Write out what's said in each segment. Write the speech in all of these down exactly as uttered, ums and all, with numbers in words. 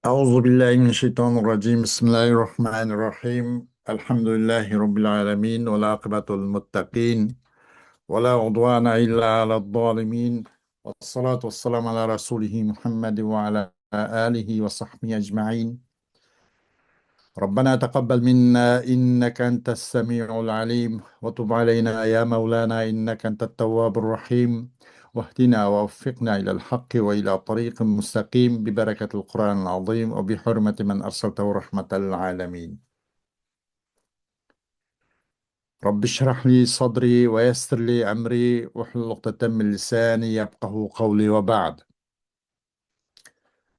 أعوذ بالله من الشيطان الرجيم. بسم الله الرحمن الرحيم. الحمد لله رب العالمين، والعاقبة للمتقين، ولا عدوان إلا على الظالمين، والصلاة والسلام على رسوله محمد وعلى آله وصحبه أجمعين. ربنا تقبل منا إنك أنت السميع العليم، وتب علينا يا مولانا إنك أنت التواب الرحيم، واهدنا ووفقنا إلى الحق وإلى طريق مستقيم ببركة القرآن العظيم وبحرمة من أرسلته رحمة للعالمين. رب اشرح لي صدري ويسر لي أمري واحلل عقدة من لساني يفقهوا قولي وبعد.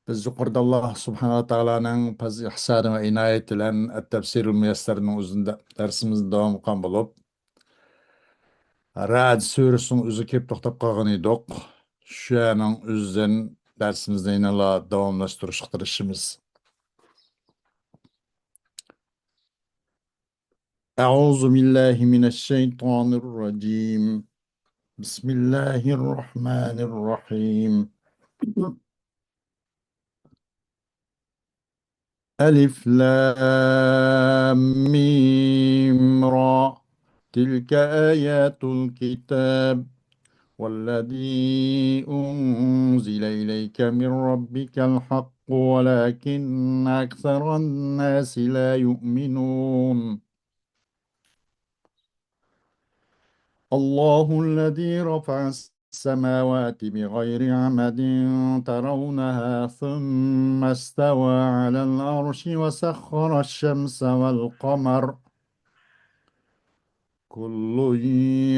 بىز يۇقىرىدا ئاللا سۇبھانەھۇ ۋە تائالانىڭ پەزلى ئىھسانى ۋە ئىنايىتى بىلەن ئەت-تەفسىرۇل مۇيەسسەرنىڭ ئۆزىنى دە-، دەرسىمىزنى داۋام قىلغان بولۇپ، رەئد سۈرىسىنىڭ ئۆزىگە كېلىپ توختاپ قالغان ئىدۇق. شۇ يەرنىڭ ئۆزىدىن دەرسىمىزنى يەنىلا داۋاملاشتۇرۇشقا تىرىشىمىز. أعوذ بالله من الشيطان الرجيم. بسم الله الرحمن الرحيم. ألف لام ميم را. تلك آيات الكتاب. والذي أنزل إليك من ربك الحق ولكن أكثر الناس لا يؤمنون. الله الذي رفع السماوات بغير عمد ترونها ثم استوى على العرش وسخر الشمس والقمر كل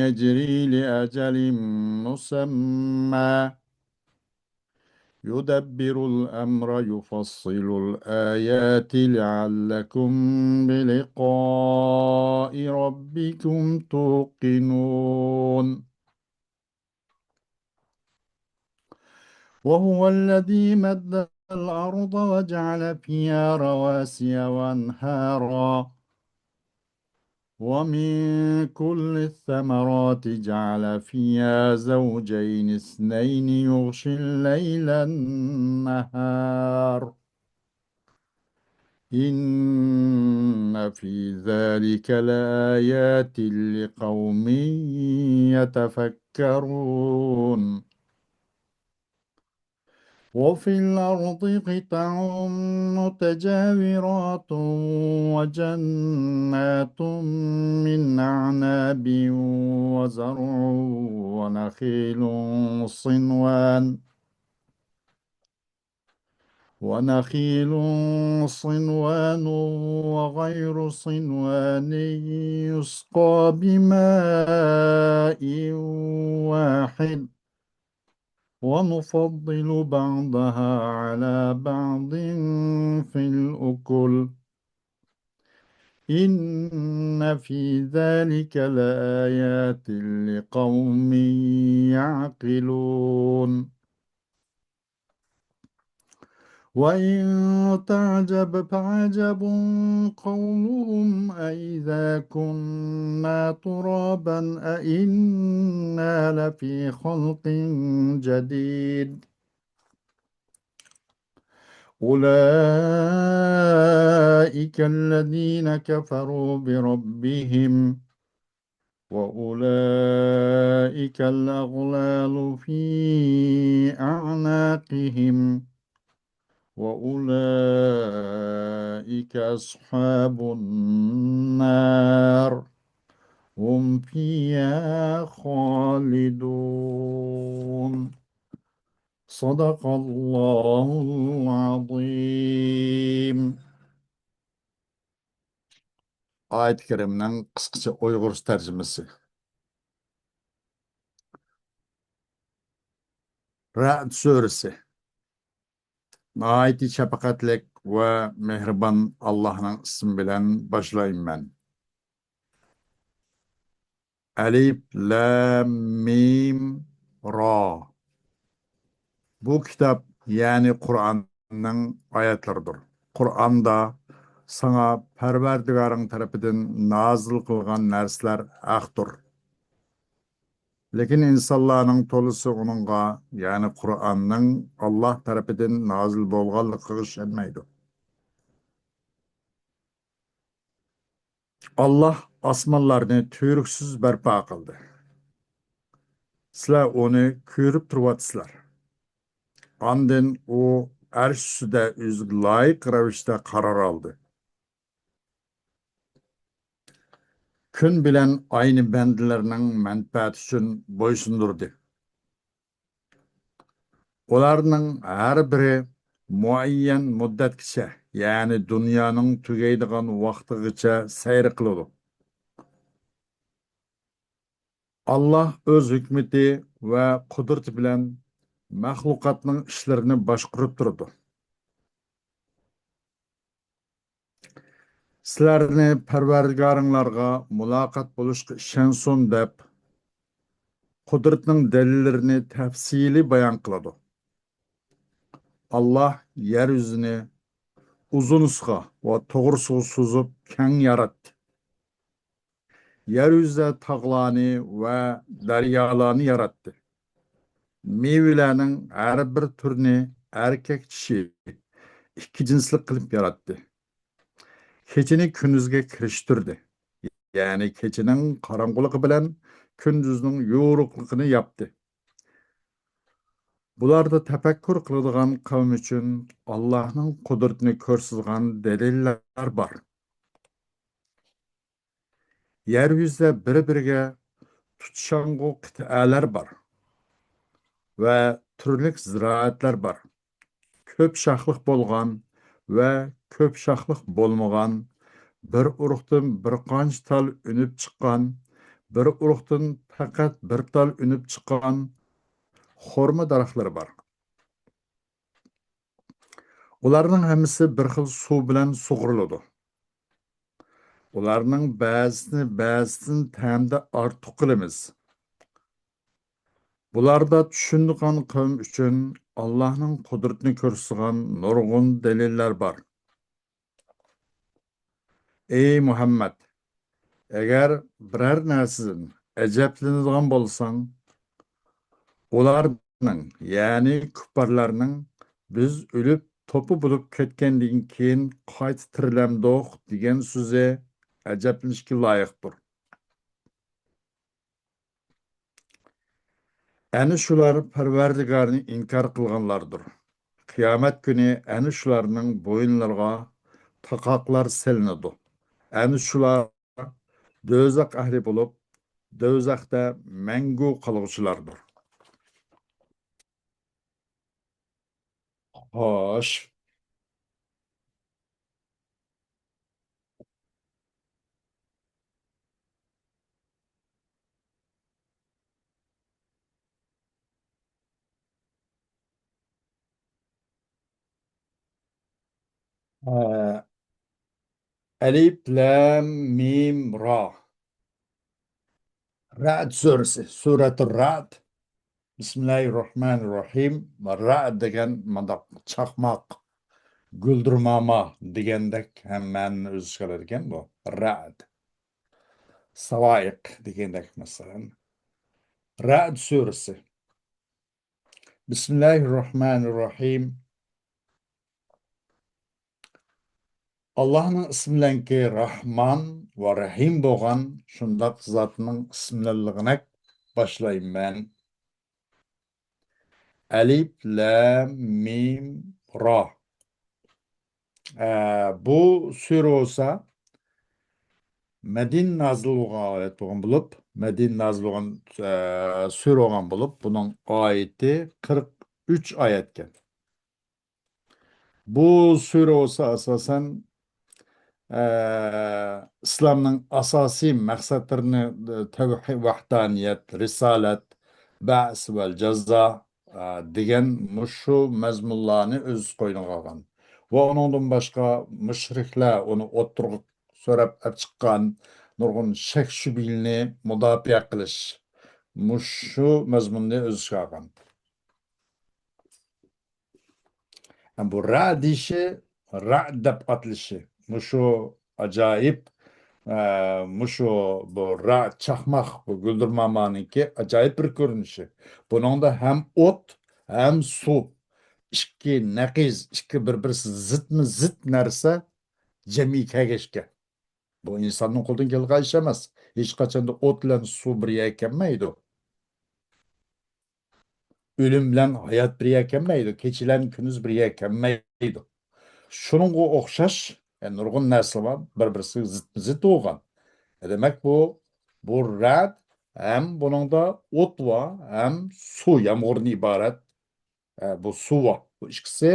يجري لأجل مسمى يدبر الأمر يفصل الآيات لعلكم بلقاء ربكم توقنون. وهو الذي مد الأرض وجعل فيها رواسي وأنهارا ومن كل الثمرات جعل فيها زوجين اثنين يغشي الليل النهار إن في ذلك لآيات لقوم يتفكرون. وفي الأرض قطع متجاورات وجنات من أعناب وزرع ونخيل صنوان ونخيل صنوان وغير صنوان يسقى بماء واحد ونفضل بعضها على بعض في الأكل إن في ذلك لآيات لقوم يعقلون. وإن تعجب فعجب قولهم أإذا كنا ترابا أإنا لفي خلق جديد. أولئك الذين كفروا بربهم وأولئك الأغلال في أعناقهم وأولئك أصحاب النار هم فيها خالدون. صدق الله العظيم. ئايەت كەرىمىنىڭ قىسقىچە ئۇيغۇرچە تەرجىمىسى. رەئد سۈرىسى. ناھايىتى شەپقەتلىك ۋە مېھرىبان ئاللاھنىڭ ئىسمى بىلەن باشلايمەن. ئەلىف، لام، مىم، را. بۇ كىتاب، يەنى قۇرئاننىڭ ئايەتلىرىدۇر. قۇرئاندا ساڭا پەرۋەردىگارىڭ تەرىپىدىن نازىل قىلغان نەرسىلەر ھەقتۇر. لېكىن ئىنسانلارنىڭ تولىسى ئۇنىڭغا، يەنى قۇرئاننىڭ ئاللاھ تەرىپىدىن نازىل بولغانلىقىغا ئىشەنمەيدۇ. ئاللاھ ئاسمانلارنى تۈۋرۈكسىز بەرپا قىلدى. سىلەر ئۇنى كۆرۈپ تۇرۇۋاتىسىلەر. ئاندىن ئۇ ئەرش ئۈستىدە ئۆزىگە لايىق رەۋىشتە قارار ئالدى. كۈن بىلەن ئاينى بەندىلەرنىڭ مەنپەئەتى ئۈچۈن بويسۇندۇردى. ئۇلارنىڭ ھەر بىرى مۇئەييەن مۇددەتكىچە، يەنى دۇنيانىڭ تۈگەيدىغان ۋاقتىغىچە سەير قىلىدۇ. ئاللاھ ئۆز ھېكمىتى ۋە قۇدرىتى بىلەن مەخلۇقاتنىڭ ئىشلىرىنى باشقۇرۇپ تۇرىدۇ. سىلەرنى پەرۋەردىگارىڭلارغا مۇلاقات بولۇشقا ئىشەنسۇن دەپ، قۇدرىتىنىڭ دەلىللىرىنى تەپسىلىي بايان قىلىدۇ. ئاللاھ يەر يۈزىنى ئۇزۇنسىغا ۋە توغرىسىغا سوزۇپ كەڭ ياراتتى. يەر يۈزىدە تاغلارنى ۋە دەريالارنى ياراتتى. مېۋىلەرنىڭ ھەر بىر تۈرىنى ئەركەك چىشى ئىككى جىنسلىق قىلىپ ياراتتى. كېچىنى كۈندۈزگە كىرىشتۈردى. يەنى كېچىنىڭ قاراڭغۇلۇقى بىلەن كۈندۈزنىڭ يورۇقلۇقىنى ياپتى. بۇلاردا تەپەككۇر قىلىدىغان قەۋم ئۈچۈن ئاللاھنىڭ قۇدرىتىنى كۆرسىتىدىغان دەلىللەر بار. يەر يۈزىدە بىر-بىرىگە تۇتىشاڭغۇ قىتئەلەر بار ۋە تۈرلۈك زىرائەتلەر بار. كۆپ شاخلىق بولغان ۋە كۆپ شاخلىق بولمىغان، بىر ئۇرۇقتىن بىر قانچە تال ئۈنۈپ چىققان، بىر ئۇرۇقتىن پەقەت بىر تال ئۈنۈپ چىققان خورما دەرەخلىرى بار. ئۇلارنىڭ ھەممىسى بىر خىل سۇ بىلەن سۇغۇرۇلىدۇ. ئۇلارنىڭ بەزىسىنى بەزىسىدىن تەمدە ئارتۇق قىلىمىز. بۇلاردا چۈشىنىدىغان قەۋم ئۈچۈن ئاللاھنىڭ قۇدرىتىنى كۆرسىتىدىغان نۇرغۇن دەلىللەر بار. ئەي مۇھەممەد، ئەگەر بىرەر نەرسىدىن ئەجەبلىنىدىغان بولساڭ، ئۇلارنىڭ، يەنى كۇپپارلارنىڭ «بىز ئۆلۈپ توپا بولۇپ كەتكەندىن كېيىن قايتا تىرىلەمدۇق؟» دېگەن سۆزى ئەجەبلىنىشكە لايىقتۇر. ئەنە شۇلار پەرۋەردىگارنى ئىنكار قىلغانلاردۇر. قىيامەت كۈنى ئەنە شۇلارنىڭ بويۇنلىرىغا تاقاقلار سېلىنىدۇ. ئەنە شۇلار دوزاخ ئەھلى بولۇپ، دوزاختا مەڭگۈ قالغۇچىلاردۇر. خوش. ئە، ئەلىپ، لام، مىم، را. رەئد سۈرىسى، سۈرەتۇر رەئد. بىسمىللاھىر راھمانىر راھىم. رەئد دېگەن مۇنداق چاقماق، گۈلدۈرماما دېگەندەك ھەم مەنىنى ئۆز ئىچىگە ئالىدىكەن بۇ. رەئد. ساۋائىق دېگەندەك مەسىلەن. رەئد سۈرىسى. بىسمىللاھىر راھمانىر راھىم. ئاللاھنىڭ ئىسمى بىلەنكى، راھمان ۋە رەھىم بولغان شۇنداق زاتنىڭ ئىسمى بىلەنلىغىنەك باشلايمەن. ئەلىپ، لام، مىم، را. ئە، بۇ سۈرە بولسا مەدىنە نازىل بولغان ئايەت بولغان بولۇپ، مەدىنە نازىل بولغان، ئە، سۈرە بولغان بولۇپ، بۇنىڭ ئايىتى قىرىق ئۈچ ئايەتكەن. بۇ سۈرە بولسا ئاساسەن، ئە، ئىسلامنىڭ ئاساسىي مەقسەتلىرىنى، تەۋھىد، ۋەھدانىيەت، رىسالەت، بەئس ۋەل جازا، ئە، دېگەن مۇشۇ مەزمۇنلارنى ئۆز قوينىغا ئالغان. ۋە ئۇنىڭدىن باشقا مۇشرىكلار ئۇنى ئوتتۇرىغا سۆرەپ ئەپ چىققان نۇرغۇن شەك-شۈبھىلەرنى مۇداپىئە قىلىش، مۇشۇ مەزمۇننى ئۆز ئىچىگە ئالغان. بۇ رە دېيىشى، رەئد دەپ ئاتىلىشى، مۇشۇ ئاجايىپ، ئە، مۇشۇ بۇ رەئد، چاقماق، بۇ گۈلدۈرمامانىڭكى ئاجايىپ بىر كۆرۈنۈشى. بۇنىڭدا ھەم ئوت، ھەم سۇ، ئىككى نەقىز، ئىككى بىر-بىرسى زىتمۇ زىت نەرسە جەمئىي كەلگەچكە. بۇ ئىنساننىڭ قولىدىن كېلىدىغان ئىش ئەمەس. ھېچقاچاندا ئوت بىلەن سۇ بىر يەرگە كەلمەيدۇ. ئۆلۈم بىلەن ھايات بىر يەرگە كەلمەيدۇ. كېچە بىلەن كۈندۈز بىر يەرگە كەلمەيدۇ. شۇنىڭغا ئوخشاش، يەنى نۇرغۇن نەرسىلەر بار، بىر-بىرسىگە زىتمۇ زىت بولغان. دېمەك، بۇ، بۇ رەد ھەم بۇنىڭدا ئوت بار، ھەم سۇ، يامغۇردىن ئىبارەت. ئە، بۇ سۇ بار. بۇ ئىككىسى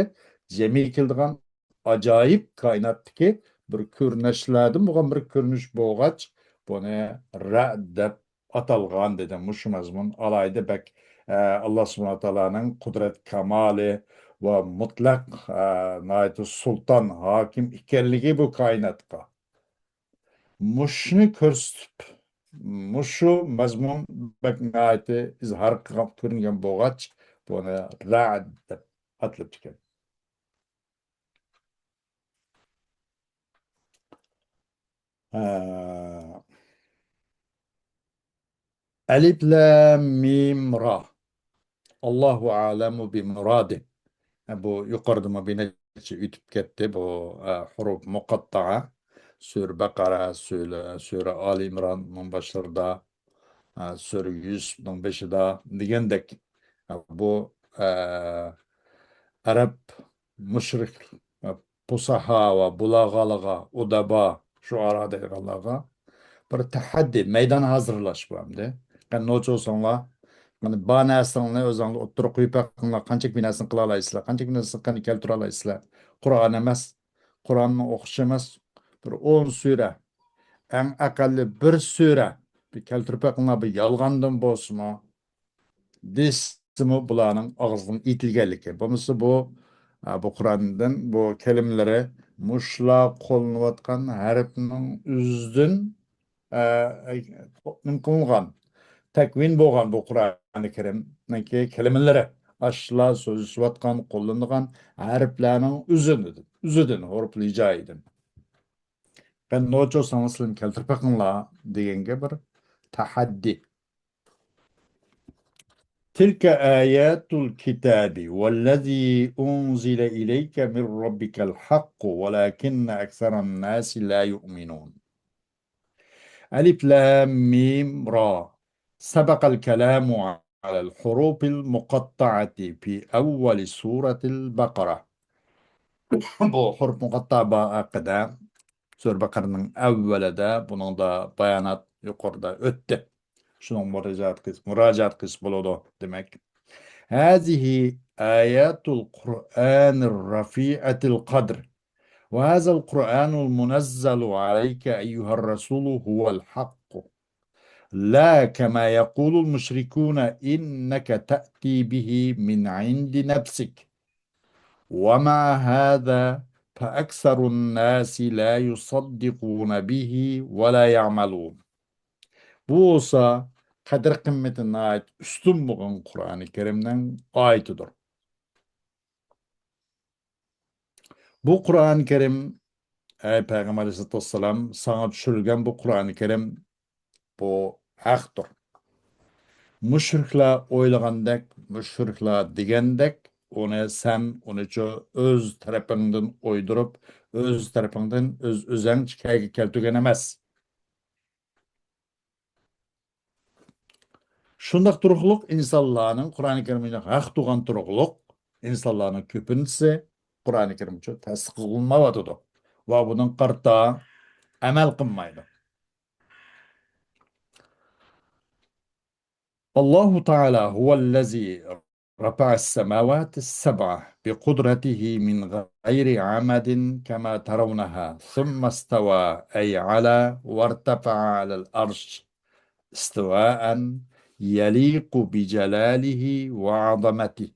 جەمئىي كېلىدىغان ئاجايىپ كائىناتتىكى بىر كۆرۈنۈشلەردىن بولغان بىر كۆرۈنۈش بولغاچ، بۇنى رەد دەپ ئاتالغان، دېدى. مۇشۇ مەزمۇن ئالاھىدە بەك، ئە، ئاللا سۇبھانەھۇ ۋە تائالانىڭ قۇدرەت كامالى ۋە مۇتلەق، ئە، ناھايىتى سۇلتان، ھاكىم ئىكەنلىكى بۇ كائىناتقا. مۇشۇنى كۆرسىتىپ، مۇشۇ مەزمۇن بەك ناھايىتى ئىزھار قىلغان، كۆرۈنگەن بولغاچ، بۇنى رەد دەپ ئاتىلىپتىكەن. ھە. ئەلىپ لام مىم را. ئاللاھۇ ئەلەمۇ بىمۇرادى. ھە، بۇ يۇقىرىدىمۇ بىر نەچچە ئۆتۈپ كەتتى. بۇ، ئە، ھۇرۇپ مۇقەتتەئە. سۈرە بەقەرە، سۈرە، سۈرە ئالى ئىمراننىڭ باشلىرىدا، ئە، سۈرە يۈسۈپنىڭ بېشىدا دېگەندەك. ئە، بۇ، ئە، ئەرەب مۇشرىك، ئە، پۇساھا ۋە بۇلاغالىغا، ئۇدەبا، شۇئارا دەيدىغانلارغا بىر تەھەددى، مەيدان ھازىرلاش بۇ ئەمدى. قېنى نوچى بولساڭلار، قېنى بار نەرسىڭلارنى ئۆزۈڭلار ئوتتۇرىغا قويۇپ بېقىڭلار، قانچىلىك بىر نەرسىنى قىلالايسىلەر، قانچىلىك بىر نەرسىنى قېنى كەلتۈرەلەيسىلەر. قۇرئان ئەمەس، قۇرئاننى ئوقۇش ئەمەس، بىر ئون سۈرە، ئەڭ ئەقەللى بىر سۈرە بىر كەلتۈرۈپ بېقىڭلار، بىر يالغاندىن بولسىمۇ، دېسىمۇ بۇلارنىڭ ئاغزىدىن ئېيتىلگەنلىكى. بولمىسا بۇ، ئا، بۇ قۇرئاندىن بۇ كەلىمىلىرى مۇشۇلار قوللىنىۋاتقان ھەرپنىڭ ئۆزىدىن، ئە، نېمە قىلىنغان، تەكۋىن بولغان بۇ قۇرئانى كەرىمنىڭكى كەلىمىلىرى. ئاشۇلار سۆزلىشىۋاتقان، قوللىنىدىغان ھەرپلەرنىڭ ئۆزىدىن، ئۆزىدىن، ھۇرۇپۇل ھىجائىيدىن. قېنى نوچى بولساڭلار سىلەرمۇ كەلتۈرۈپ بېقىڭلار دېگەنگە بىر تەھەددى. تلك آيات الكتاب والذي أنزل إليك من ربك الحق ولكن أكثر الناس لا يؤمنون. ألف لام ميم را. سبق الكلام على الحروف المقطعة في أول سورة البقرة. بۇ ھۇرۇپ مۇقەتتەئە ھەققىدە سۈرە بەقەرىنىڭ ئەۋۋەلىدە بۇنىڭدا بايانات يۇقىرىدا ئۆتتى. شۇنىڭغا مۇراجىئەت قىلسا، مۇراجىئەت قىلسا بولىدۇ دېمەك. هذه آيات القرآن الرفيعة القدر. وهذا القرآن المنزل عليك أيها الرسول هو الحق. لا كما يقول المشركون إنك تأتي به من عند نفسك. ومع هذا فأكثر الناس لا يصدقون به ولا يعملون. بۇ بولسا قەدىر قىممىتى ناھايىتى ئۈستۈن بولغان قۇرئانى كەرىمنىڭ ئايىتىدۇر. بۇ قۇرئانى كەرىم، ئەي پەيغەمبەر ئەلەيھىسسالاتۇ ۋەسسالام، ساڭا چۈشۈرۈلگەن بۇ قۇرئانى كەرىم، بۇ ھەقتۇر. مۇشرىكلار ئويلىغاندەك، مۇشرىكلار دېگەندەك، ئۇنى سەن، ئۇنىچۇ ئۆز تەرىپىڭدىن ئويدۇرۇپ، ئۆز تەرىپىڭدىن ئۆز، ئۆزەڭچە كەلگە كەلتۈرگەن ئەمەس. شۇنداق تۇرۇقلۇق ئىنسانلارنىڭ قۇرئانى كەرىمنى ھەق تۇغان تۇرۇقلۇق ئىنسانلارنىڭ كۆپىنچىسى قۇرئانى كەرىمچۇ تەستىق قىلمايۋاتىدۇ ۋە بۇنىڭ قارىتا ئەمەل قىلمايدۇ. الله تعالى هو الذي رفع السماوات السبع بقدرته من غير عمد كما ترونها، ثم استوى، أي علا وارتفع على العرش استواء يليق بجلاله وعظمته،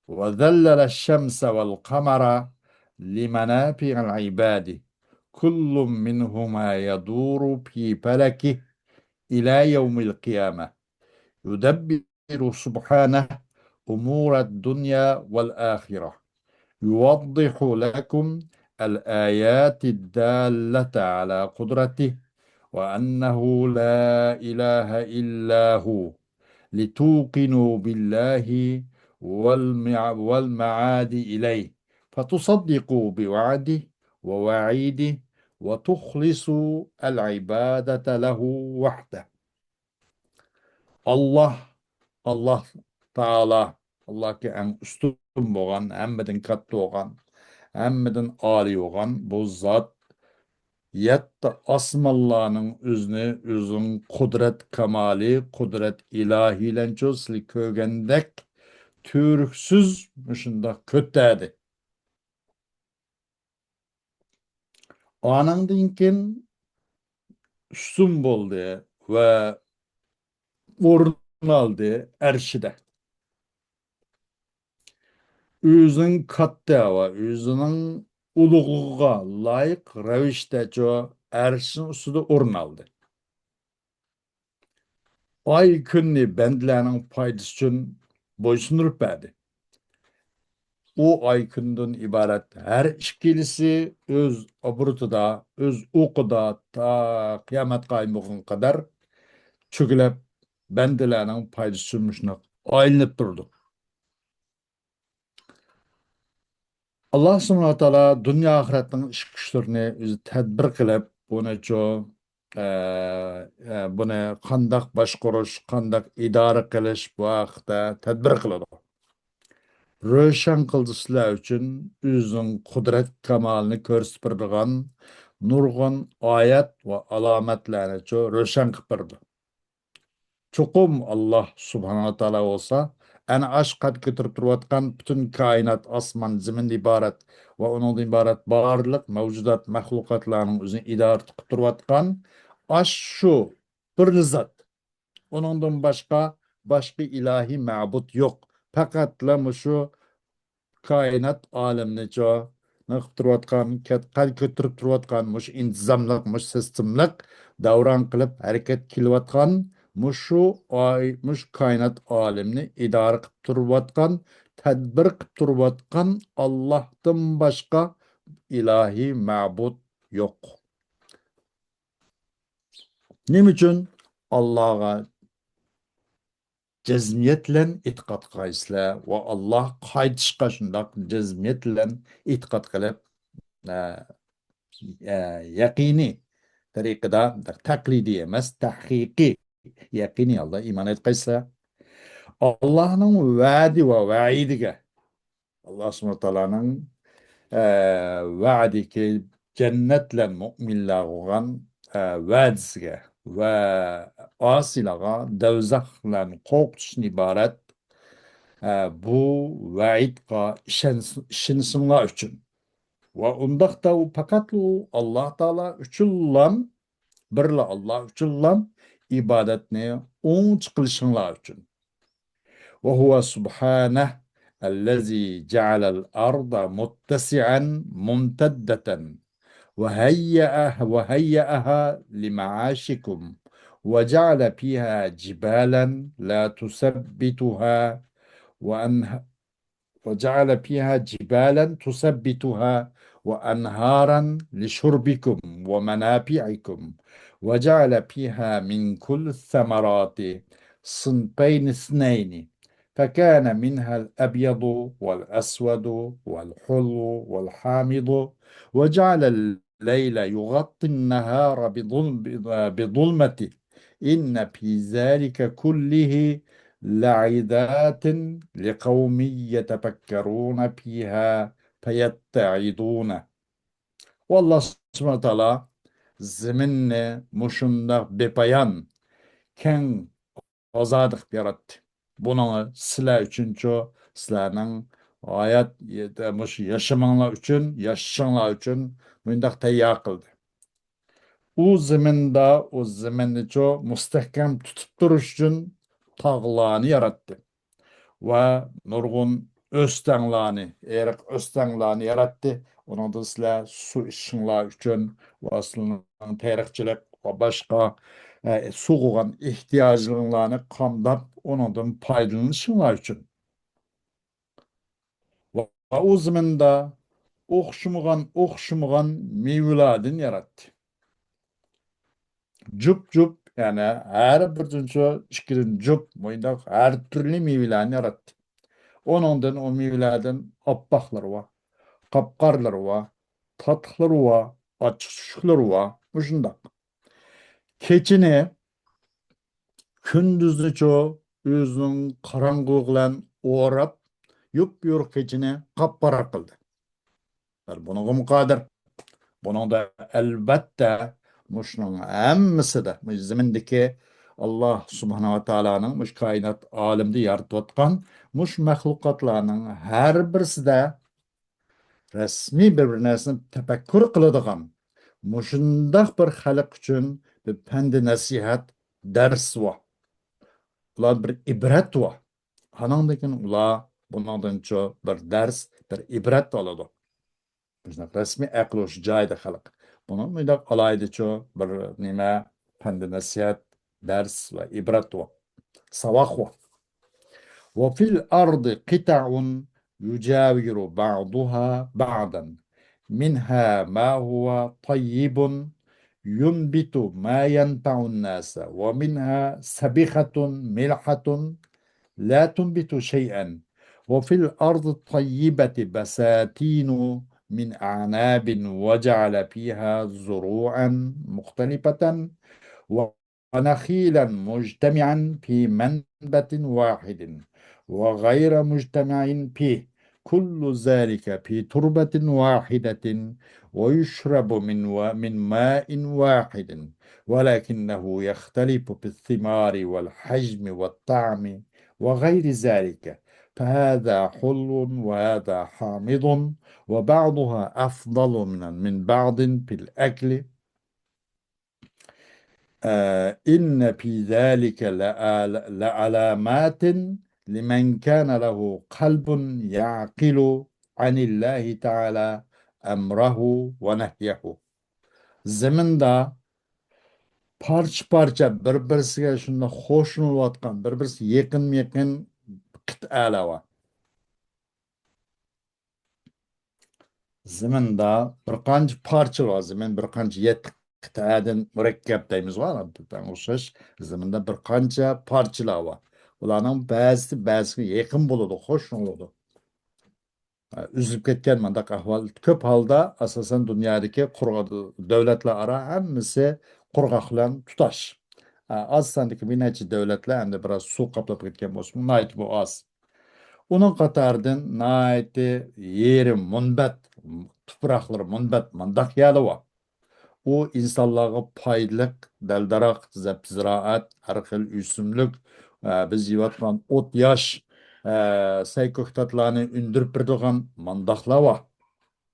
وذلل الشمس والقمر لمنافع العباد، كل منهما يدور في فلكه إلى يوم القيامة، يدبر سبحانه أمور الدنيا والآخرة، يوضح لكم الآيات الدالة على قدرته وأنه لا إله إلا هو لتوقنوا بالله والمع-، والمعاد إليه فتصدقوا بوعده ووعيده وتخلصوا العبادة له وحده. ئاللاھ، ئاللاھ تائالا، ئاللاھكى ئەڭ ئۈستۈن بولغان، ھەممىدىن كاتتا بولغان، ھەممىدىن ئالىي بولغان بۇ زات يەتتە ئاسمانلارنىڭ ئۆزىنى ئۆزىنىڭ قۇدرەت كامالى، قۇدرەت ئىلاھىي بىلەنچۇ سىلى كۆرگەندەك تۈرۈكسىز مۇشۇنداق كۆتەردى. ئانىڭدىن كېيىن ئۈستۈن بولدى ۋە ئورۇن ئالدى ئەرشىدە. ئۆزىنىڭ كاتتا ۋە ئۆزىنىڭ ئۇلۇغلۇقىغا لايىق رەۋىشتە شۇ ئەرشنىڭ ئۈستىدە ئورۇن ئالدى. ئاي كۈننى بەندىلەرنىڭ پايدىسى ئۈچۈن بويسۇندۇرۇپ بەردى. ئۇ ئاي كۈندىن ئىبارەت ھەر ئىككىلىسى ئۆز ئوبوروتىدا، ئۆز ئوقىدا تا قىيامەت قايىم بولغانغا قەدەر چۆگىلەپ، بەندىلەرنىڭ پايدىسى ئۈچۈن مۇشۇنداق ئايلىنىپ تۇرىدۇ. ئاللاھ سۇبھانەھۇ ۋە تائالا دۇنيا ئاخىرەتنىڭ ئىش كۈچلىرىنى ئۆزى تەدبىر قىلىپ، بۇنى شۇ، ئە، ئە، بۇنى قانداق باشقۇرۇش، قانداق ئىدارە قىلىش بۇ ھەقتە تەدبىر قىلىدۇ. روشەن قىلدى سىلەر ئۈچۈن ئۆزىنىڭ قۇدرەت كامالىنى كۆرسىتىپ بېرىدىغان نۇرغۇن ئايەت ۋە ئالامەتلەرنى شۇ روشەن قىلىپ بېرىدۇ. چوقۇم ئاللاھ سۇبھانەھۇ ۋە تائالا بولسا، ئەنە ئاش قەد كۆتۈرۈپ تۇرۇۋاتقان پۈتۈن كائىنات، ئاسمان، زېمىندىن ئىبارەت ۋە ئۇنىڭدىن ئىبارەت بارلىق مەۋجۇدات، مەخلۇقاتلارنىڭ ئۆزىنى ئىدارە قىلىپ تۇرۇۋاتقان ئاش شۇ بىرلا زات. ئۇنىڭدىن باشقا، باشقا ئىلاھىي مەبۇد يوق. پەقەتلا مۇشۇ كائىنات ئالىمىنىچۇ نېمە قىلىپ تۇرۇۋاتقان، كەت-، قەد كۆتۈرۈپ تۇرۇۋاتقان مۇشۇ ئىنتىزاملىق، مۇشۇ سىستېمىلىق دەۋران قىلىپ ھەرىكەت كېلىۋاتقان مۇشۇ ئاي-، مۇشۇ كائىنات ئالىمىنى ئىدارە قىلىپ تۇرۇۋاتقان، تەدبىر قىلىپ تۇرۇۋاتقان ئاللاھتىن باشقا ئىلاھىي مەبۇد يوق. نېمە ئۈچۈن؟ ئاللاغا جەزمىيەت بىلەن ئېتىقاد قىلغايسىلەر ۋە ئاللاھ قايتىشقا شۇنداق جەزمىيەت بىلەن ئېتىقاد قىلىپ، ئە، ئە، يەقىنىي تەرىقىدە، تەقلىدىي ئەمەس، تەھقىقىي، يەقىنىي ھالدا ئىمان ئېيتقايسىلەر. ئاللاھنىڭ ۋەدى ۋە ۋەئىدىگە، ئاللاھ سۇبھانەھۇ ۋە تائالانىڭ، ئە، ۋەدىكى جەننەت بىلەن مۆمىنلەرگە بولغان، ئە، ۋەدىسىگە ۋە ئاسىيلارغا دوزاخ بىلەن قورقۇتۇشتىن ئىبارەت، ئە، بۇ ۋەئىدقا ئىشەنس-، ئىشىنىشىڭلار ئۈچۈن. ۋە ئۇنداقتا ئۇ پەقەتلا ئۇ ئاللاھ تائالا ئۈچۈنلا، بىرلا ئاللاھ ئۈچۈنلا ئىبادەتنى ئوڭچە قىلىشىڭلار ئۈچۈن. وهو سبحانه الذي جعل الأرض متسعا ممتدة وهيأ-، وهيأها لمعاشكم وجعل فيها جبالا لا تثبتها وأنه-، وجعل فيها جبالا تثبتها وأنهارا لشربكم ومنافعكم وجعل فيها من كل الثمرات صنفين اثنين فكان منها الأبيض والأسود والحلو والحامض وجعل الليل يغطي النهار بظل-، بظلمته إن في ذلك كله لعبرة لقوم يتفكرون فيها فيتعظون. ئۇ ئاللاھ سۇبھانەھۇ ۋە تائالا زېمىننى مۇشۇنداق بىپايان، كەڭ، ئازادە قىلىپ ياراتتى. بۇنىڭ سىلەر ئۈچۈنچۇ، سىلەرنىڭ ھايات، مۇشۇ ياشىمىڭلار ئۈچۈن، ياشىشىڭلار ئۈچۈن مۇنداق تەييار قىلدى. ئۇ زېمىندا، ئۇ زېمىننىچۇ مۇستەھكەم تۇتۇپ تۇرۇش ئۈچۈن تاغلارنى ياراتتى. ۋە نۇرغۇن ئۆستەڭلارنى، ئېرىق ئۆستەڭلارنى ياراتتى. ئۇنىڭدىن سىلەر سۇ ئىچىشىڭلار ئۈچۈن ۋە سىلەرنىڭ تېرىقچىلىق ۋە باشقا، ئە، سۇغا بولغان ئېھتىياجلىرىڭلارنى قامداپ، ئۇنىڭدىن پايدىلىنىشىڭلار ئۈچۈن. ۋە ئۇ زېمىندا ئوخشىمىغان، ئوخشىمىغان مېۋىلاردىن ياراتتى. جۈپ-جۈپ، يەنى ھەر بىردىنچۇ ئىككىدىن جۈپ، مۇنداق ھەر تۈرلۈك مېۋىلەرنى ياراتتى. ئۇنىڭدىن، ئۇ مېۋىلەردىن ئاپئاقلىرى بار، قاپقارىلىرى بار، تاتلىقلىرى بار، ئاچچىق-چۈچۈكلىرى بار، مۇشۇنداق. كېچىنى، كۈندۈزنىچۇ ئۆزىنىڭ قاراڭغۇلۇقى بىلەن ئوراپ، يۇپيورۇق كېچىنى قاپقارا قىلدى. بۇنىڭغىمۇ قادىر. بۇنىڭدا ئەلۋەتتە مۇشۇنىڭ ھەممىسىدە، مۇشۇ زېمىندىكى ئاللا سۇبھانەھۇ ۋە تائالانىڭ مۇشۇ كائىنات ئالىمىدا يارىتىۋاتقان مۇشۇ مەخلۇقاتلارنىڭ ھەر بىرسىدە رەسمىي بىر، بىر نەرسىنى تەپەككۇر قىلىدىغان مۇشۇنداق بىر خەلق ئۈچۈن بىر پەندى نەسىھەت، دەرس بار. ئۇلار بىر ئىبرەت بار. ئانىڭدىن كېيىن ئۇلار بۇنىڭدىنچۇ بىر دەرس، بىر ئىبرەت ئالىدۇ. مۇشۇنداق رەسمىي ئەقلى ھوشى جايىدا خەلق. بۇنىڭ مۇنداق ئالاھىدىچۇ بىر نېمە، پەندى نەسىھەت، دەرس ۋە ئىبرەت بار. ساۋاق بار. وفي الأرض قطع يجاور بعضها بعضا، منها ما هو طيب ينبت ما ينفع الناس، ومنها سبخة ملحة لا تنبت شيئا، وفي الأرض الطيبة بساتين من أعناب وجعل فيها زروعا مختلفة ونخيلا مجتمعا في منبت واحد وغير مجتمع فيه، كل ذلك في تربة واحدة ويشرب من و-، من ماء واحد، ولكنه يختلف في الثمار والحجم والطعم وغير ذلك، فهذا حلو وهذا حامض، وبعضها أفضل من، من بعض في الأكل. آه، إن في ذلك لآل-، لعلامات لمن كان له قلب يعقل عن الله تعالى أمره ونهيه. زېمىندا پارچە-پارچە، بىر-بىرسىگە شۇنداق قوشۇلۇۋاتقان، بىر-بىرسىگە يېقىنمۇ يېقىن قىتئەلەر بار. زېمىندا بىر قانچە پارچە بار، زېمىن بىر قانچە يەتتە قىتئەدىن مۇرەككەپ دەيمىز غۇ، ئەڭ ئوخشاش زېمىندا بىر قانچە پارچىلار بار. ئۇلارنىڭ بەزىسى بەزىسىگە يېقىن بولىدۇ، قوشۇلىدۇ. ئۈزۈلۈپ كەتكەن مۇنداق ئەھۋال كۆپ ھالدا، ئاساسەن، دۇنيادىكى قۇرغا-، دۆلەتلەر ئارا ھەممىسى قۇرغاق بىلەن تۇتاش. ئاز ساندىكى بىر نەچچە دۆلەتلەر ئەمدى بىراز سۇ قاپلاپ كەتكەن بولسىمۇ، ناھايىتى بۇ ئاز. ئۇنىڭ قاتارىدىن ناھايىتى يېرىم مۇنبەت، تۇپراقلىرى مۇنبەت، مۇنداق يەرلەر بار. ئۇ ئىنسانلارغا پايدىلىق دەل-دەرەخ، زەپ-زىرائەت، ھەر خىل ئۆسۈملۈك، ئە، بىز يەۋاتقان ئوت-ياش، ئە، سەي-كۆكتاتلارنى ئۈندۈرۈپ بېرىدىغان مانداقلار بار.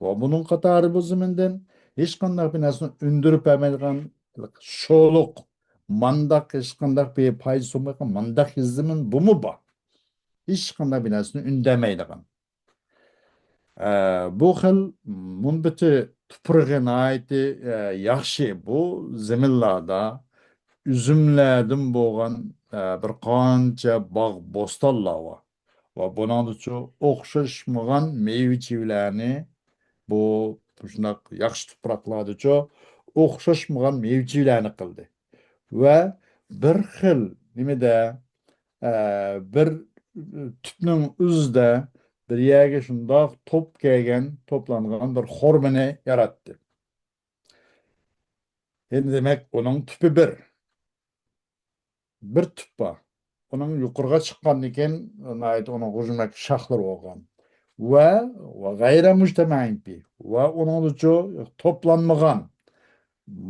ۋە بۇنىڭ قاتارى بۇ زېمىندىن ھېچقانداق بىر نەرسىنى ئۈندۈرۈپ بەرمەيدىغان شولۇق، مانداق ھېچقانداق بىر پايدىسى بولمايدىغان مانداق زېمىن بۇمۇ بار. ھېچقانداق بىر نەرسىنى ئۈندەمەيدىغان. ئە، بۇ خىل مۇنبىتى تۇپرىقى ناھايىتى، ئە، ياخشى. بۇ زېمىنلاردا ئۈزۈملەردىن بولغان، ئە، بىر قانچە باغ، بوستانلار بار. ۋە بۇنىڭدىچۇ ئوخشاشمىغان مېۋە-چېۋىلەرنى، بۇ، بۇ شۇنداق ياخشى تۇپراقلاردىچۇ ئوخشاشمىغان مېۋە-چېۋىلەرنى قىلدى. ۋە بىر خىل نېمىدە، ئە، بىر تۈپنىڭ ئۆزىدە بىر يەرگە شۇنداق توپ كەلگەن، توپلانغان بىر خورمىنى ياراتتى. ئەمدى دېمەك، ئۇنىڭ تۈپى بىر. بىر تۈپ بار. ئۇنىڭ يۇقىرىغا چىققاندىن كېيىن، ناھايىتى ئۇنىڭ غۇژمەك شاخلىرى بولغان. ۋە، ۋە غەيرە مۇجتەمەئىن فى. ۋە ئۇنىڭدىچۇ توپلانمىغان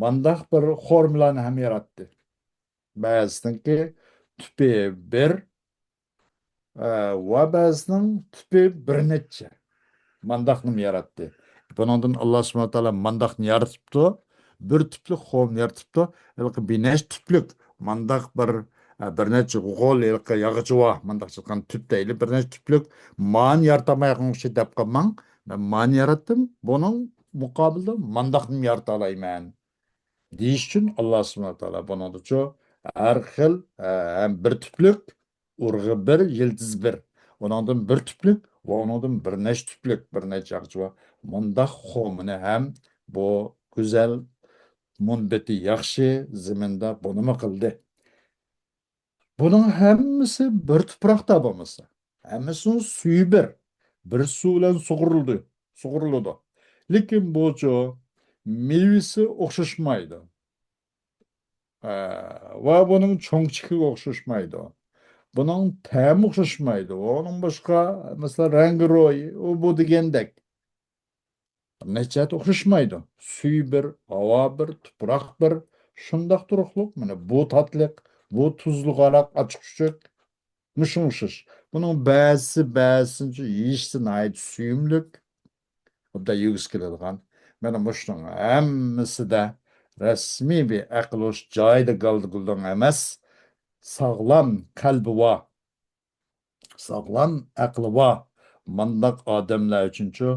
مانداق بىر خورمىلارنى ھەم ياراتتى. بەزىسىنىڭكى تۈپى بىر، ئە، ۋە بەزىسىنىڭ تۈپى بىر نەچچە. مانداقنىمۇ ياراتتى. بۇنىڭدىن ئاللا سۇبھانەھۇ ۋە تائالا مانداقنى يارىتىپتۇ. بىر تۈپلۈك خورما يارىتىپتۇ. ھېلىقى بىر نەچچە تۈپلۈك مانداق بىر، ئە، بىر نەچچە غول ھېلىقى ياغىچى بار. مانداق چىققان تۈپ دەيلى. بىر نەچچە تۈپلۈك مانى يارىتالمايدىغان ئوخشايدۇ دەپ قالماڭ. مەن مانى ياراتتىم. بۇنىڭ مۇقابىلىدا مانداقنىمۇ يارىتالايمەن. دېيىش ئۈچۈن ئاللا سۇبھانەھۇ ۋە تائالا بۇنىڭدىچۇ ھەر خىل، ئە، ھەم بىر تۈپلۈك، ئۇرۇغى بىر، يىلتىزى بىر. ئۇنىڭدىن بىر تۈپلۈك، ۋە ئۇنىڭدىن بىر نەچچە تۈپلۈك، بىر نەچچە ياغىچى بار مۇنداق خۇمىنى ھەم بۇ گۈزەل مۇنبىتى ياخشى زېمىندا بۇنىمۇ قىلدى. بۇنىڭ ھەممىسى بىر تۇپراقتا بولمىسا، ھەممىسىنىڭ سۈيى بىر، بىر سۇ بىلەن سۇغۇرۇلىدۇ، سۇغۇرۇلىدۇ. لېكىن بۇچۇ مېۋىسى ئوخشاشمايدۇ. ئە، ۋە بۇنىڭ چوڭ-كىچىكلىكى ئوخشاشمايدۇ. بۇنىڭ تەمى ئوخشاشمايدۇ. ئۇنىڭ باشقا، مەسىلەن، رەڭگى رويى، ئۇ بۇ دېگەندەك. نەچچە ئوخشاشمايدۇ. سۈيى بىر، ھاۋا بىر، تۇپراق بىر. شۇنداق تۇرۇقلۇق، مانا بۇ تاتلىق، بۇ تۇزلۇق ھاراق، ئاچچىق چۈچۈك. مۇشۇ ئوخشاش. بۇنىڭ بەزىسى، بەزىسىنچە يېيىشى ناھايىتى سۆيۈملۈك. ئوبدان يېگۈسى كېلىدىغان. مانا مۇشۇنىڭ ھەممىسىدە رەسمىي بىر ئەقىل ھوش جايىدا گالدىگۇلدۇڭ ئەمەس، ساغلام قەلبى بار، ساغلام ئەقلى بار مانداق ئادەملەر ئۈچۈنچۇ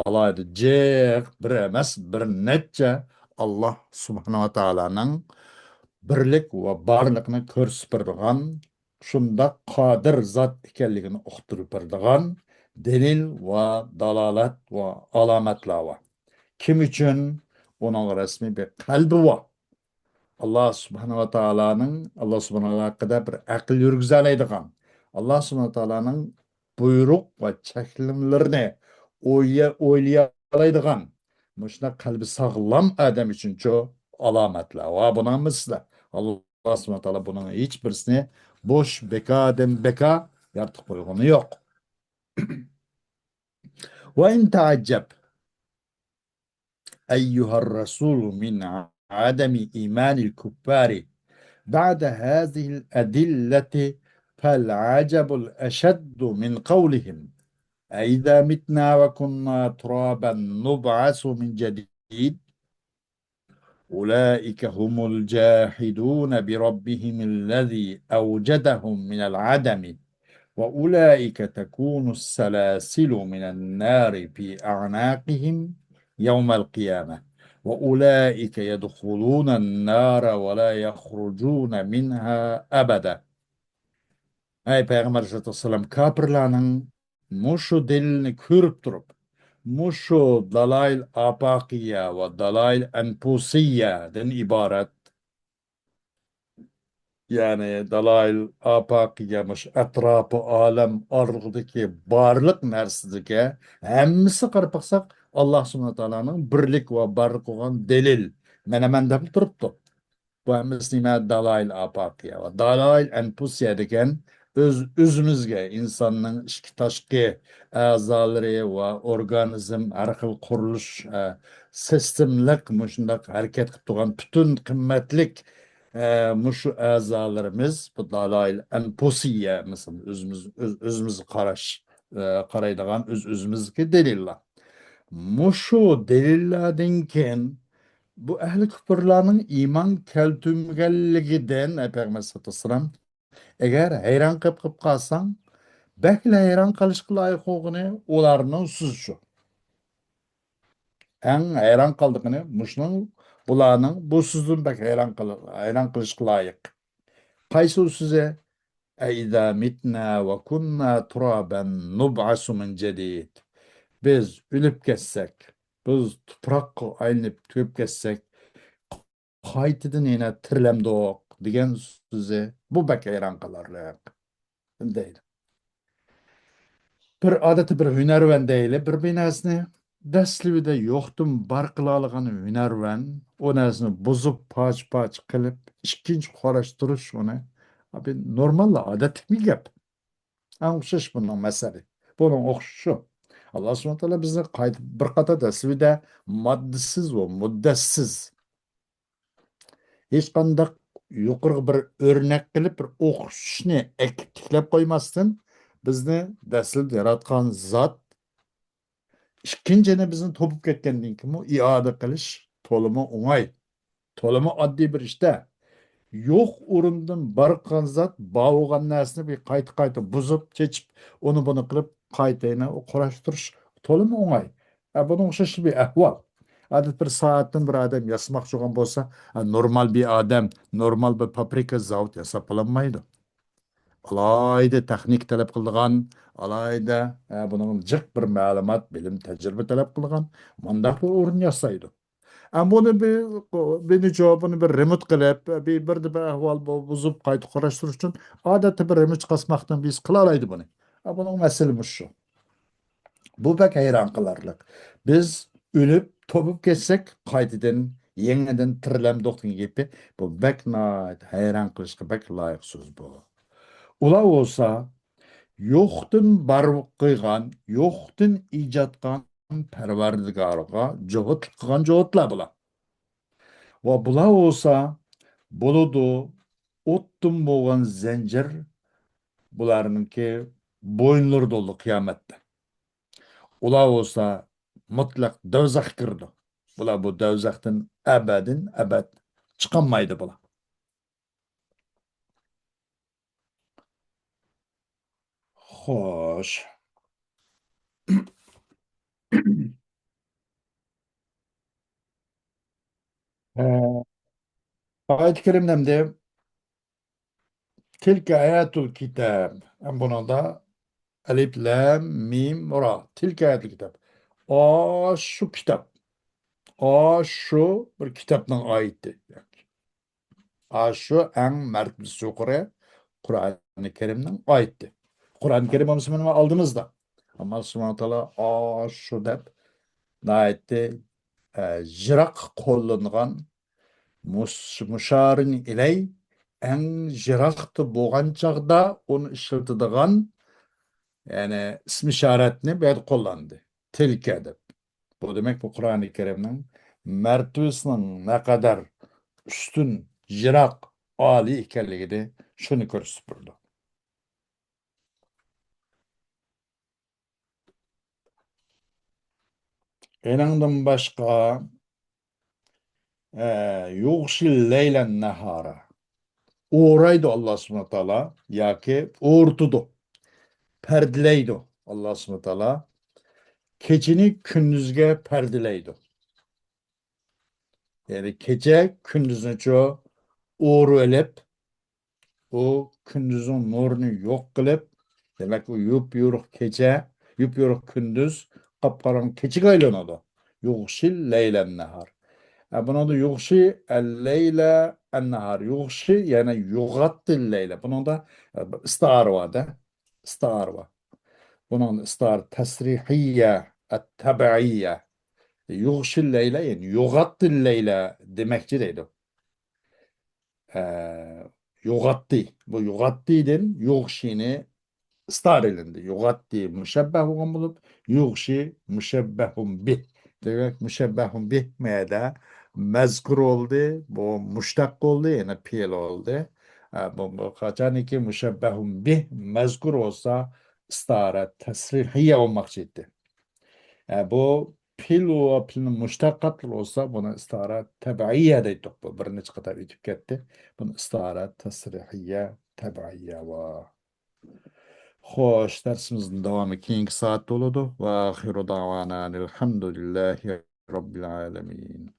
ئالاھىدە جىق بىر ئەمەس، بىر نەچچە ئاللا سۇبھانەھۇ ۋە تائالانىڭ بىرلىك ۋە بارلىقىنى كۆرسىتىپ بېرىدىغان، شۇنداق قادىر زات ئىكەنلىكىنى ئۇقتۇرۇپ بېرىدىغان دەلىل ۋە دالالەت ۋە ئالامەتلەر بار. كىم ئۈچۈن؟ ئۇنىڭ رەسمىي بىر قەلبى بار. ئاللا سۇبھانەھۇ ۋە تائالانىڭ، ئاللا سۇبھانەھۇ ھەققىدە بىر ئەقىل يۈرگۈزەلەيدىغان، ئاللا سۇبھانەھۇ ۋە تائالانىڭ بۇيرۇق ۋە چەكلىمىلىرىنى ئويلا-، ئويلىيالايدىغان، مۇشۇنداق قەلبى ساغلام ئادەم ئۈچۈنچۇ ئالامەتلەر. ۋە بۇنىڭ ھەممىسىدە ئاللا سۇبھانەھۇ ۋە تائالا بۇنىڭ ھېچ بىرسىنى بوش، بىكاردىن بىكار يارىتىپ قويغىنى يوق. وإن تعجب أيها الرسول من عدم إيمان الكفار بعد هذه الأدلة، فالعجب الأشد من قولهم: أإذا متنا وكنا ترابا نبعث من جديد؟ أولئك هم الجاحدون بربهم الذي أوجدهم من العدم، وأولئك تكون السلاسل من النار في أعناقهم يوم القيامة، وأولئك يدخلون النار ولا يخرجون منها أبدا. ئەي پەيغەمبەر ئەلەيھىسسالام، كاپىرلارنىڭ مۇشۇ دەلىلنى كۆرۈپ تۇرۇپ، مۇشۇ دالايىل ئاپاقىيە ۋە دالايىل ئەنپۇسىيەدىن ئىبارەت، يەنى دالايىل ئاپاقىيە، مۇشۇ ئەتراپى ئالەم ئارىلىقىدىكى بارلىق نەرسىدىكى ھەممىسى قاراپ باقساق، ئاللا سۇبھانەھۇ ۋە تائالانىڭ بىرلىك ۋە بارلىق بولغان دەلىل، مەنە مەن دەپ تۇرۇپتۇ. بۇ ھەممىسى نېمە؟ دالايىل ئاپاقىيە ۋە دالايىل ئەنپۇسىيە دېگەن ئۆز-، ئۆزىمىزگە، ئىنساننىڭ ئىچكى تاشقى ئەزالىرى ۋە ئورگانىزم، ھەر خىل قۇرۇلۇش، ئە، سىستېمىلىق مۇشۇنداق ھەرىكەت قىلىپ تۇرغان پۈتۈن قىممەتلىك، ئە، مۇشۇ ئەزالىرىمىز بۇ دالايىل ئەنپۇسىيە، مەسىلەن، ئۆزىمىز، ئۆز-، ئۆزىمىزگە قاراش، ئە، قارايدىغان ئۆز-، ئۆزىمىزدىكى دەلىللار. مۇشۇ دەلىللەردىن كېيىن بۇ ئەھلى كۇپۇرلارنىڭ ئىمان كەلتۈرمىگەنلىكىدىن، ئەي پەيغەمبەر ئەلەيھىسسالام، ئەگەر ھەيران قېلىپ، قېلىپ قالساڭ، بەكلا ھەيران قېلىشقا لايىق بولغىنى ئۇلارنىڭ سۆزى شۇ. ئەڭ ھەيران قالىدىغىنى مۇشۇنىڭ، بۇلارنىڭ بۇ سۆزىدىن بەك ھەيران قېلى-، ھەيران قېلىشقا لايىق. قايسى ئۇ سۆزى؟ أإذا متنا وكنا ترابا نبعث من جديد. بىز ئۆلۈپ كەتسەك، بىز تۇپراققا ئايلىنىپ تۈگەپ كەتسەك، قايتىدىن يەنە تىرىلەمدۇق دېگەن سۆزى، بۇ بەك ھەيران قالارلىق، دەيدۇ. بىر ئادەتتە بىر ھۈنەرۋەن دەيلى، بىر، بىر نەرسىنى دەسلىۋىدە يوقتىن بار قىلالىغان ھۈنەرۋەن ئۇ نەرسىنى بۇزۇپ، پارچە-پارچە قىلىپ، ئىككىنچى قۇراشتۇرۇش ئۇنى، بۇ نورمال، ئادەتتىكى گەپ. ئەڭ ئوخشاش بۇنىڭ مەسىلە. بۇنىڭ ئوخشىشى شۇ. ئاللا سۇبھانەھۇ ۋە تائالا بىزنى قايتا بىر قاتار دەسلىۋىدە ماددىسىز ۋە مۇددەتسىز، ھېچقانداق يۇقىرىغا بىر ئۆرنەك قىلىپ، بىر ئوخشىشىشنى ئەكىپ تىكلەپ قويماستىن، بىزنى دەسلىدە ياراتقان زات ئىككىنچى يەنە بىزنى توپۇپ كەتكەندىن كېيىنمۇ ئىئادە قىلىش تولىمۇ ئوڭاي، تولىمۇ ئاددىي بىر ئىشتا. يوق ئورۇندىن بار قىلغان زات، بار بولغان نەرسىنى بىر قايتا-قايتا بۇزۇپ، چېچىپ، ئۇنى بۇنى قىلىپ، قايتا يەنە قۇراشتۇرۇش تولىمۇ ئوڭاي. ئە، بۇنىڭ ئوخشاش بىر ئەھۋال. ئادەتتە بىر سائەتتىن بىر ئادەم ياسىماقچى بولغان بولسا، ئە، نورمال بىر ئادەم، نورمال بىر پابرىكا، زاۋۇت ياساپ بولالمايدۇ. ئالاھىدە تېخنىكا تەلەپ قىلىدىغان، ئالاھىدە، ئە، بۇنىڭ جىق بىر مەلۇمات، بىلىم، تەجرىبە تەلەپ قىلىدىغان مۇنداق بىر ئورۇن ياسايدۇ. ئە، بۇنى بىر، بىنى جاۋابىنى بىر رېمونت قىلىپ، بىر، بىردە بىر ئەھۋال بۇ-، بۇزۇپ، قايتا قۇراشتۇرۇش ئۈچۈن ئادەتتە بىر رېمونت چىقارماقتىن بىز قىلالايدۇ بۇنى. ئە، بۇنىڭ مەسىلە مۇشۇ. بۇ بەك ھەيران قالارلىق. بىز ئۆلۈپ، تومۇپ كەتسەك، قايتىدىن، يېڭىدىن تىرىلەمدۇق دېگەن گېپى، بۇ بەك ناھايىتى ھەيران قېلىشقا بەك لايىق سۆز بۇ. ئۇلار بولسا يوقتىن بار قىلغان، يوقتىن ئىجاد قىلغان پەرۋەردىگارغا جوھۇتلۇق قىلغان جوھۇتلار بۇلار. ۋە بۇلار بولسا بولىدۇ، ئوتتىن بولغان زەنجىر بۇلارنىڭكى بويۇنلىرىدا بولىدۇ قىيامەتتە. ئۇلار بولسا مۇتلەق دوزاخقا كىرىدۇ. بۇلار بۇ دوزاختىن ئەبەدىن ئەبەد چىقالمايدۇ بۇلار. خوش. ھە. ئايەت كەرىمدە ئەمدى تىلكە ئايەتۇل كىتاب. ھەم بۇنىڭدا ئەلىپ، لام، مىم، را. تىلكە ئايەتۇل كىتاب. ئاشۇ كىتاب. ئاشۇ بىر كىتابنىڭ ئايىتى. ئاشۇ ئەڭ مەرتىۋىسى يۇقىرى قۇرئانى كەرىمنىڭ ئايىتى. قۇرئانى كەرىم بولمىسا مانا ئالدىمىزدا. ئەمما ئاللا سۇبھانەھۇ ۋە تائالا ئاشۇ دەپ ناھايىتى، ئە، يىراق قوللانغان، مۇش-، مۇشارىن ئىلەي، ئەڭ يىراقتا بولغان چاغدا ئۇنى ئىشلىتىدىغان، يەنى ئىسمى ئىشارەتنى بۇ يەردە قوللاندى. تىلكە دەپ. بۇ دېمەك، بۇ قۇرئانى كەرىمنىڭ مەرتىۋىسىنىڭ نەقەدەر ئۈستۈن، يىراق، ئالىي ئىكەنلىكىنى شۇنى كۆرسىتىپ بېرىدۇ. ئېنىڭدىن باشقا، ئە، يۇغشىل لەيلەن نەھارا. ئورايدۇ ئاللا سۇبھانەھۇ ۋە تائالا ياكى ئورىتىدۇ، پەردىلەيدۇ ئاللا سۇبھانەھۇ ۋە تائالا. كېچىنى كۈندۈزگە پەردىلەيدۇ. يەنى كېچە كۈندۈزنىچۇ ئورىۋېلىپ، ئۇ كۈندۈزنىڭ نۇرىنى يوق قىلىپ، دېمەك، ئۇ يوپيورۇق كېچە، يوپيورۇق كۈندۈز قاپقاراڭغۇ كېچىگە ئايلىنىدۇ. يۇغشىل لەيلەن نەھار. ئە، بۇنىڭدا يۇغشى ئەللەيلە ئەننەھار. يۇغشى، يەنى يوغاتتى لەيلە. بۇنىڭدا، ئە، ئىستىئارە بار-دە. ئىستىئارە بار. بۇنىڭدا ئىستىئارە تەسرىھىيە، ئەتتەبىئىيە. يۇغشى لەيلە، يەنى يوغاتتى لەيلە دېمەكچى دەيدۇ. ئە، يوغاتتى. بۇ يوغاتتىدىن يۇغشىنى ئىستارىلىندى. يوغاتتى مۇشەببەھ بولغان بولۇپ، يۇغشى مۇشەببەھۇن بىھ. دېمەك، مۇشەببەھۇن بىھ مەدە مەزكۇر بولدى، بۇ مۇشتەق بولدى، يەنى پېئىل بولدى. ئە، بۇ، بۇ قاچانكى مۇشەببەھۇن بىھ مەزكۇر بولسا، ئىستارە تەسرىھىيە بولماقچى ئىدى. ئە، بۇ پېئىل ۋە پېئىلنىڭ مۇشتەقاتلىرى بولسا، بۇنى ئىستارە تەبىئىيە دەيتتۇق. بۇ بىر نەچچە قېتىم ئۆتۈپ كەتتى. بۇنى ئىستارە تەسرىھىيە، تەبىئىيە بار. خوش، دەرسىمىزنىڭ داۋامى كېيىنكى سائەتتە بولىدۇ. ۋە ئاخىرۇ دەۋانا ئەنىل ھەمدۇلىللاھى رەببىل ئالەمىن.